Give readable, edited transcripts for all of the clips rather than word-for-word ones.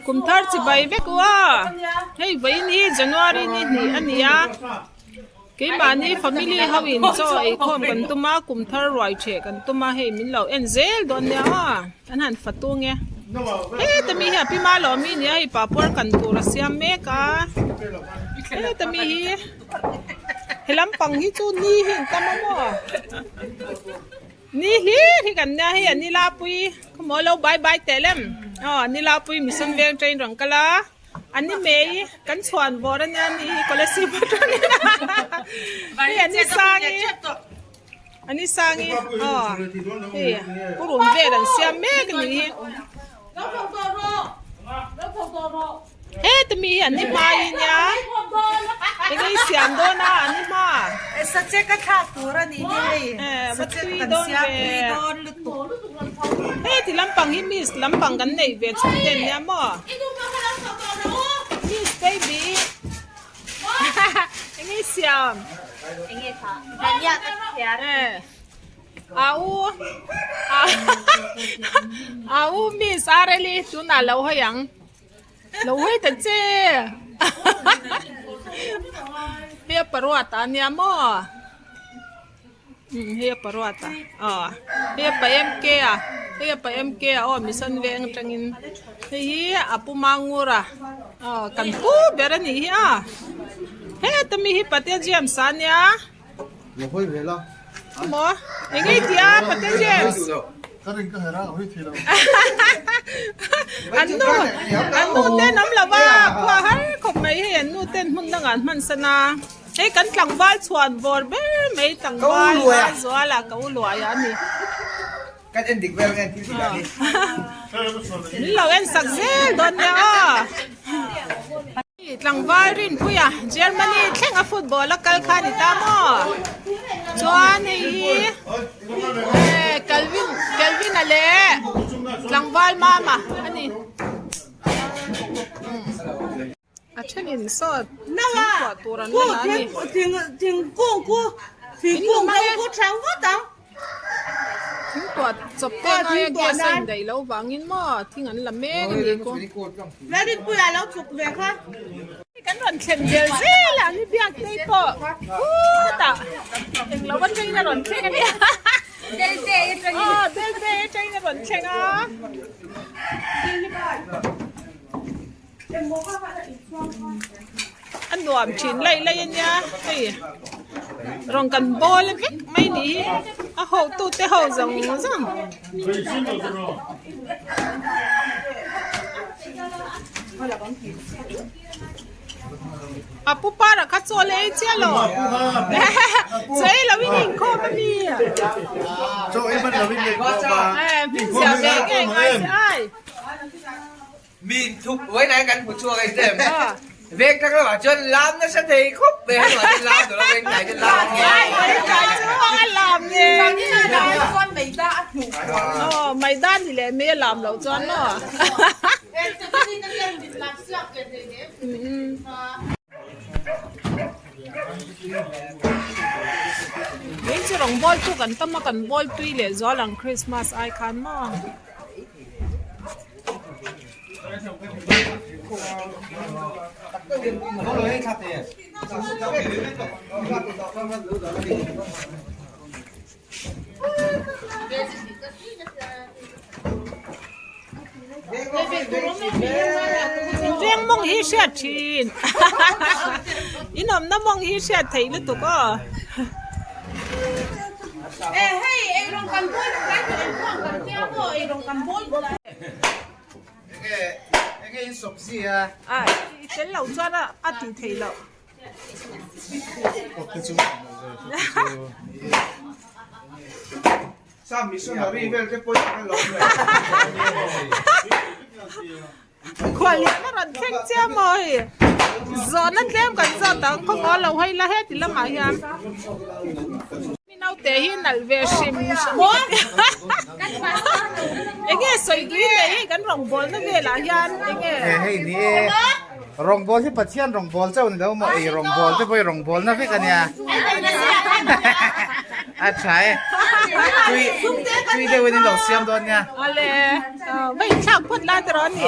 Kum thar chibai vek u a, hei vawiin hi January ni hnih a ni a, keimahni family ho in chaw ei khawm kan tum a, kum thar ruai theh kan tum a, hei min lo en zel dawn nia aw, an han fatu nge. Heta mi hi a pi ma lo mi nia hei papuar kan tur a siam mek a, heta mi hi he lampang hi chu ni hi an tam a maw. Ni hlir hi kan nia hei a nilapui khawmaw lo bye bye teh lem aw nilapui mission veng train rawn kal a a ni mai kan chhuan vawr a nia ni hi kolasib atangin hei a ni sang hi a ni sang hi aw hei purun vel an siam mek a ni hi. Heta mi hi an ni hma hi nia eng ei siam dawn a an ni hma Sache ka thlak tur a nih hi hei sache kan siam tui dawn lutuk Heti lampang hi miss lampang kan neih ve chhun te nia maw Miss baby eng ei siam Eng ei tha Dhania ka thiar A u a u miss Areli tunah lo hawi ang lo hawi ta che hei a paruat a nia maw umm hei a paruat a aw hei a pa MK a hei a pa MK a aw mission veng atangin hei hi a pu Mangur a aw kan pu ber a nih hi a heta mi hi Patea James a nia. Lo hawi ve la. Maw? Eng ei tia Pate James? Ka ring ka her a, ka hawi thei lo. An nu, an nu ten awm lo va, khua har khawp mai hei an nu ten hmun dangah an hman san a. Hei kan tlangval chhuan vawr ber mai tlangval Zuala ka u luaia a ni. Kan en dik vel nge thil dik ah hi. Min lo en sak zel dawn nia aw. Tlangval Rinpuia Germany thleng a football a kal kha ni ta maw? Chuan hei hi Kelvin Kelvin a leh tlangval mama a ni. A thenin saw thingkuah tur an la a ni. Thingtuah chawp te ngaia gas a indaih loh vangin maw thing an la mek a ni ku. Kan rawn thlen vel zel a ni biak te pawh khutah englo atangin a rawn thleng a nia. Aw Delte atangin a rawn thleng a. A nuam thin laih laih a nia hei rawn kan bawl vek mai ni hi a ho tu te ho zawng zawng. A pu para kha chaw leh ei chiah lo chaw ei lo in inkhawm a mi Chaw ei hman lo in inkhawm a. Hming ziah ve nge ngai se ai. Mi thuk uai nai kan hmu chhuak ei tlem. Veng thang lamah chuan lam nasa thei khawp mai a hnuah chuan lam tur a veng tlai chuan lam an ngei. Veng tlai chu a lam nge. Aw maida ni leh mai a lam loh chuan maw. Veng chu rawngbawl chu kan tam a kan bawl tui leh zual ang Christmas ai khan maw. Veng mawng hi hriat thin in awmna mawng hi hriat theih lutuk aw. A i tel loh chuan a tih theih loh. Khuallian a rawn thleng chiah maw hei zawhna tlem kan zawt ang khaw ngaw lo hei la heti lamah hian. Mi naute hi nalh ve hrim hrim enge sawi tui leh hei kan rawngbawlna velah hian enge. Hei ni e rawngbâwl hi Pathian rawngbâwl chauh ni lo maw ei rawngbâwl te pawh hi rawngbâwlna vek a nia a tha e tui tui deuhin in lo siam dawn nia. Awle vei thlak phawt lai te rawh a ni.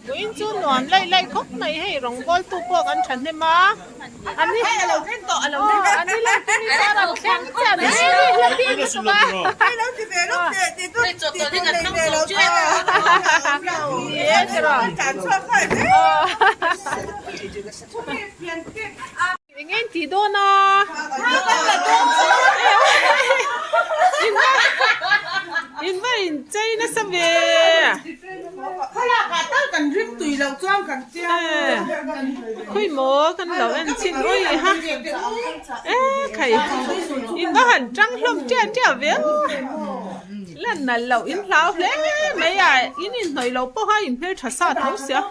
Vawiin chu nuam laih laih khawp mai hei rawngbawltu pawh kan thahnem a ani aw ani lo chu ni chuan an thleng chiah mai hla bik lutuk a ni e tiraw aw. Eng nge tih dawn a? In va in chei nasa ve. Thlalak ah tal kan rim tui loh chuan kan chiang. Khawi maw kan lo en chhin ui ha. E khai in va han tang hlawm ṭiah ṭiah ve a. Lan nalh loh in hlau hle mai a in inhnawih loh pawh a in hmelṭha sa tho sia.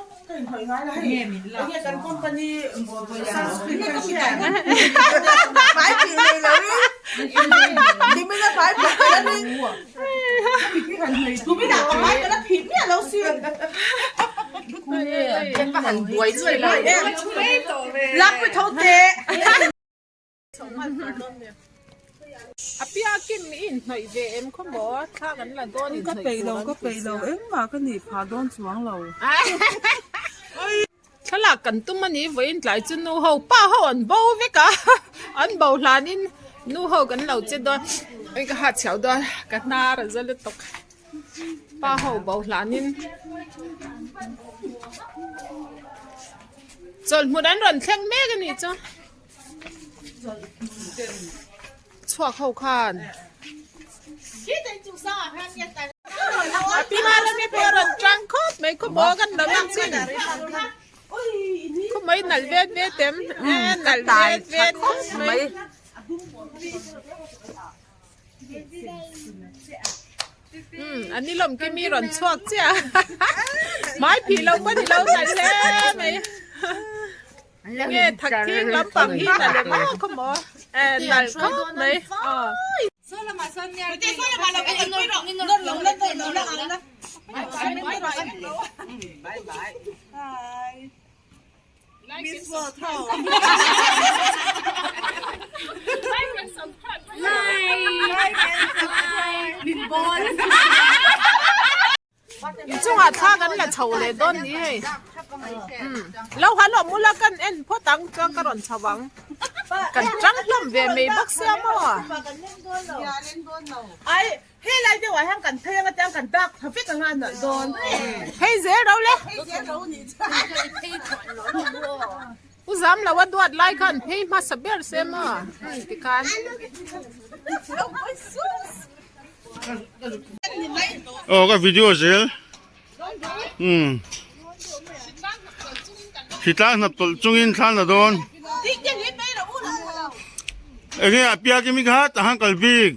A pia kim i inhnawih ve em khaw maw? Thla kan la dawn inhnawih Ka peih lo, ka peih lo, engmah ka nih phah dawn chuang lo. Thlalak kan tum a ni, vawiin tlai chu nu ho pa ho an bo vek a, an bo hlanin nu ho kan lo che dawn, ui ka ha chhiau dawn, ka hnar a za lutuk, pa ho bo hlanin chawlhmun an rawn thleng mek a nih chu. Chhuak ho khan a pi hma pawh a rawn tang khawp mai khaw maw kan lo en chin khaw mai nalh vet vet em e nalh vet vet khawp mai. Umm an ni lawm kimi rawn chhuak chiah hmai phih lo pawh ni lo nalh hle mai. Nge thak thing lampang hi nalh em aw khaw maw eh nalh khawp mai aw. Inchungah thla kan la chho leh dawn ni hei lo han awm ula kan en phawt ang chuan ka rawn chho ang kan tang hlawm ve mai bawk sia maw hei zel ro le u zam lo a duat lai khan phei hmasa ber se maw tikhan. Aw ka video zel umm hritlang hnap tawlh chungin thlan la dawn enge a piak imi kha tah khan kal bik.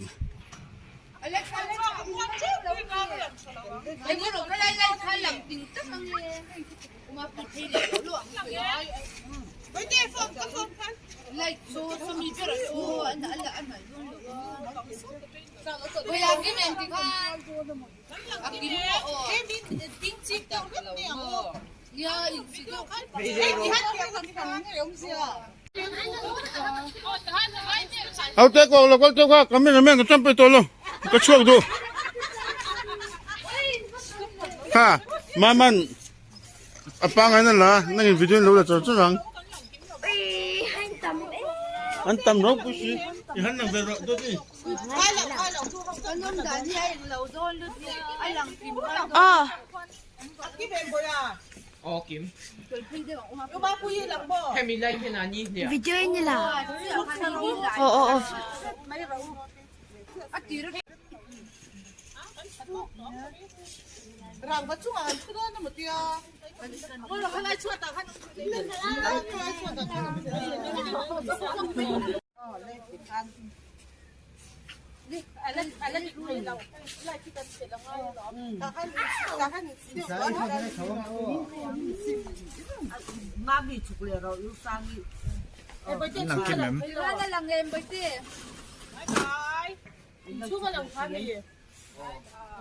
Au te ko lo kal te kha cameraman ka champai tawh lo ka chhuak duh kha maman a pangai na la nangin video in lo la char char ang an tam ropui si i han lang ve rawh dawt i.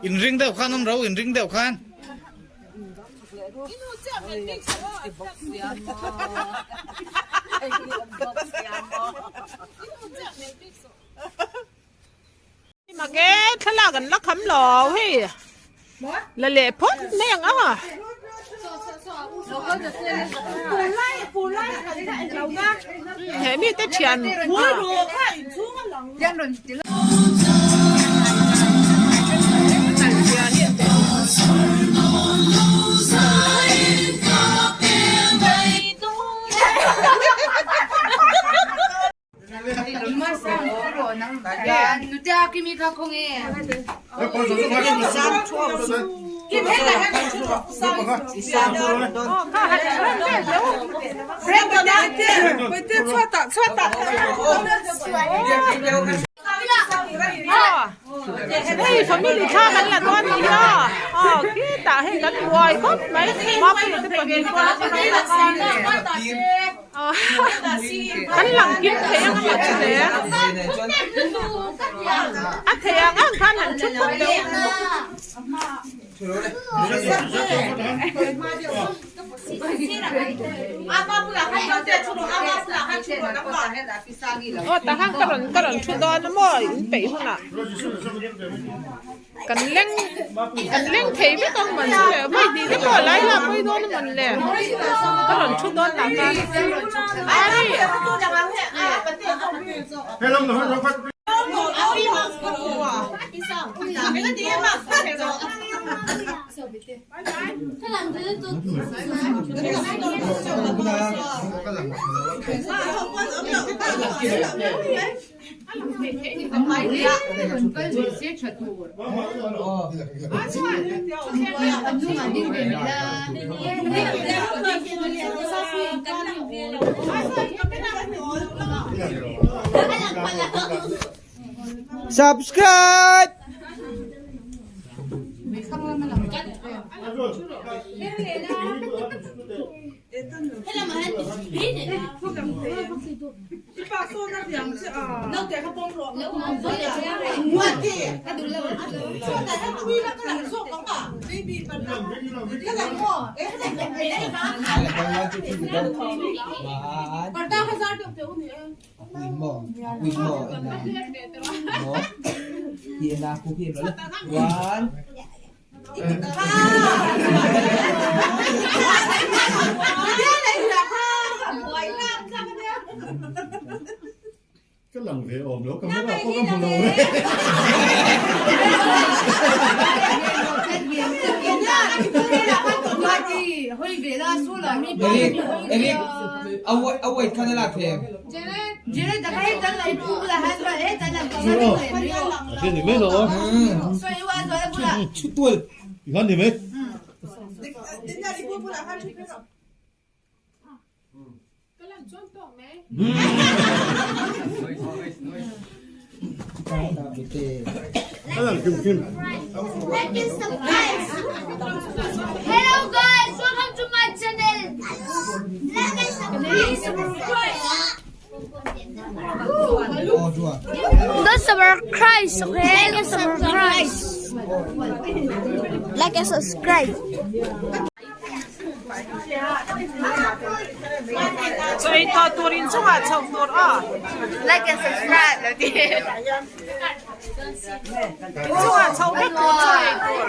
Inring deuh khan awm ro inring deuh khan. tak e thlalak an la kham lo hei la leh phawt mai ang a. He mite thian Hei family thla kan la dawn ni hi aw aw khitah hei kan buai khawp mai mapui te pahnih pawh kan lang kim thei ang emaw chu le a thei ang ang khan han thu phawt deuh. Aw tahan ka rawn ka rawn thu dawn a maw in peih hunah kan leng kan leng thei vek ang man chu le vawi hnih te pawh lai la pawi dawn a mawn le ka rawn thu dawn tah khan ari. Subscribe! Ka lang ve awm lo, camera pawh ka hmu lo re. Eric, Eric, a weight khan a lak thei em? Hello guys, welcome to my channel. Like and subscribe. Don't subscribe, okay? Like and subscribe. Like and subscribe. Chaw ei tawh tur in chungah chhoh tur aw. Like and subscribe lo ti. In chungah chhoh vek tur chaw ei tur.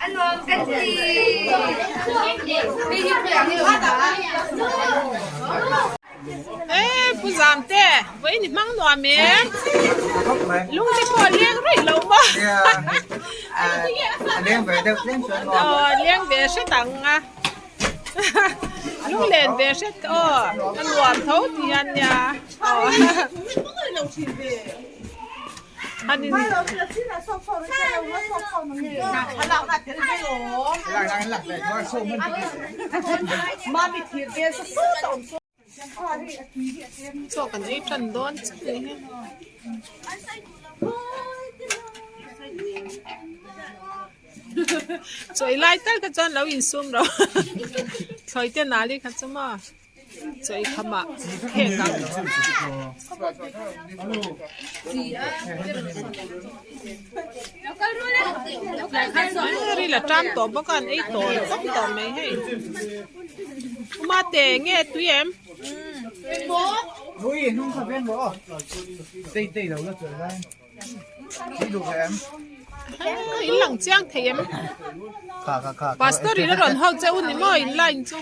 A nuam kan ti. Ee Pu Zamte, vawiin i hmang nuam em? Lung te pawh a leng rih lo maw? A leng ve deuh tlem chuan maw? Aw, a leng ve hret ang a. Lung len ve hret aw, a nuam tho ti hian nia. Aw. Han in. Chaw kan ei tan dawn chiah ni hi. Chaw ei lai tal kha chuan lo insum ro. Thlawi te nali kha chu maw. Chaw ei kham ah khek ang. Ril a tan tawh bawk a an ei tawh tawp tawh mai hei. Uma te nge tui em? In lang chiang thei em? Pastor in a rawn ho che u ni maw in line chu.